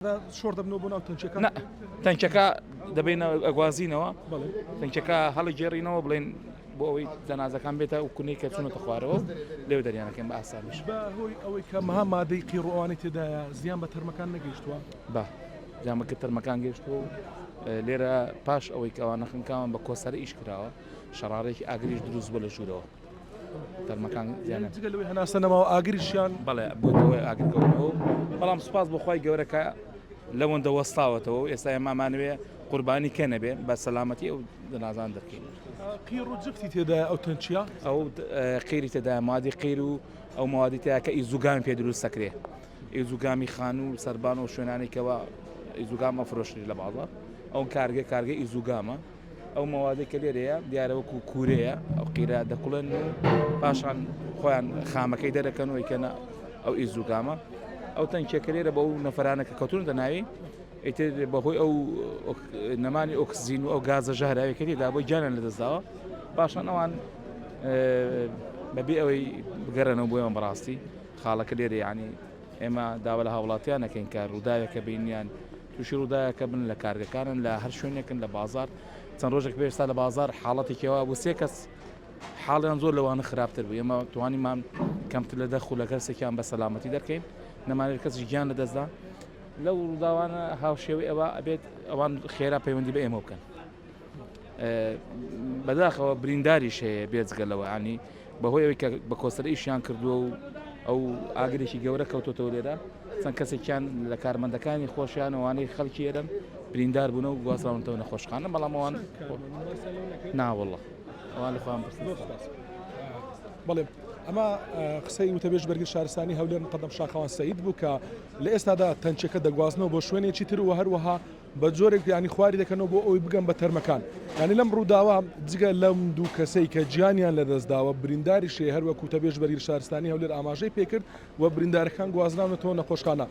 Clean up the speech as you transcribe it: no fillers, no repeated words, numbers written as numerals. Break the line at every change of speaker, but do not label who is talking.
شۆڕ دەبنەوە بۆ ناو تەنکیەکە؟
نا تەنکیەکە دەبینەوە ئەگوازینەوە تەنکیەکە هەڵگێڕینەوە بڵێن بۆ ئەوەی جەنازەکان بێتە و کونەی کە چونەتە خوارەوە لێو دەریانەکەن بە ئاسانیش.
بە هۆی ئەوەی کە مەها مادەی قیڕ و ئەوانەی تێدایە زیان بە تەرمەکان نەگەیشتووە؟
با زیان بە تەرمەکان گەیشتووە و لێرە پاش ئەوەی کە ئەوانە خنکاون بە کۆسەرە ئیش کراوە شەڕارێکی ئاگریش دروست بووە لە ژوورەوە. تەرمەکان
زیان جگە لەوەی هەناسە نەماوە ئاگریشیان
بەڵێ بۆتەوەی ئاگر کەوتنەوە بەڵام سوپاس بۆ خوای گەورە کە لەوەندە وەستاوەتەوە و ئێستا ئێمامانوێ قوربانی کە نەبێ بە سەلامەتی ئەو جەنازان دەرکەین.
قیڕ و جفتی تێدایە ئەو تەنچیە؟
ئەو قیری تێدایە مادی قیر و ئەو مەوادی تێدایە کە ئیزوگامی پێ دروست دەکرێ ئیزوگامی خانوو و سەربان و شوێنانی کەوا ئیزوگام ئەفرۆشری لە بازاڕ ئەو کارگە کارگە ئیزوگامە ئەو مەوادەی کە لێرەیە دیارە وەکو کوورەیە ئەو قیرە دەکوڵێن و پاشان خۆیان خامەکەی دەرەکەن و ئەیکەنە ئەو ئیزوگامە ئەو تەنکیەکە لێرە بە ئەو نەفرانە کە کەوتونەتە ناوی ئیتر بەهۆی ئەو نەمانی ئۆکسجین و ئەو گازە ژەهراویەکە تێدا بۆی گیانیان لەدەستداوە پاشان ئەوان بەبێ ئەوەی بگەڕێنەوە بۆیان بەڕاستی خاڵەکە لێرە یعنی ئێمە داوا لە هاوڵاتیان ئەکەین کە ڕووداوێکە بینیان تووشی ڕووداوێکە بن لە کارگەکانن لە هەر شوێنێکن لە بازار چەند ڕۆژێک پێشتا لە بازار حاڵەتێکی وا بوو سێ کەس حاڵیان زۆر لەوانە خراپتر بوو ئێمە توانیمان کەمتر لە دە خولە کەسێکیان بە سەلامەتی دەرکەین نەمانێت کەسیش گیان لەدەستدا لەو ڕووداوانە هاوشێوەی ئەوە ئەبێت ئەوان خێرا پەیوەندی بە ئێمە بکەن بەداخەوە برینداریش هەیە بێجگە لەوە ینی بەهۆی ئەوەی کە بە کۆسەر ئیشیان کردووە و ئەو ئاگرێکی گەورە کەوتۆتەوە لێرە چەند کەسێکیان لە کارمەندەکانی خۆشیان ئەوانەی خەڵکی ئێرەن بریندار بوون و گوازراونەتەوە نەخۆشخانە بەڵام ئەوان ناوەڵە ئەوان لە خۆیان پرسن.
بەڵێ ئەمە قسەی وتەبێژ بەرگری شارستانی هەولێر مقدم شاخەوان سەید بوو کە لە ئێستادا تەنکیەکە دەگوازنەوە بۆ شوێنێکی تر و هەروەها بە جۆرێک یانی خواری دەکەنەوە بۆ ئەوەی بگەن بە تەرمەکان یانی لەم ڕووداوە جگە لەم دوو کەسەی کە گیانیان لەدەستداوە برینداریش هەیە هەروەک وتەبێژ بەرگری شارستانی هەولێر ئاماژەی پێکرد و بریندارەکان گوازراونەتەوە نەخۆشخانە.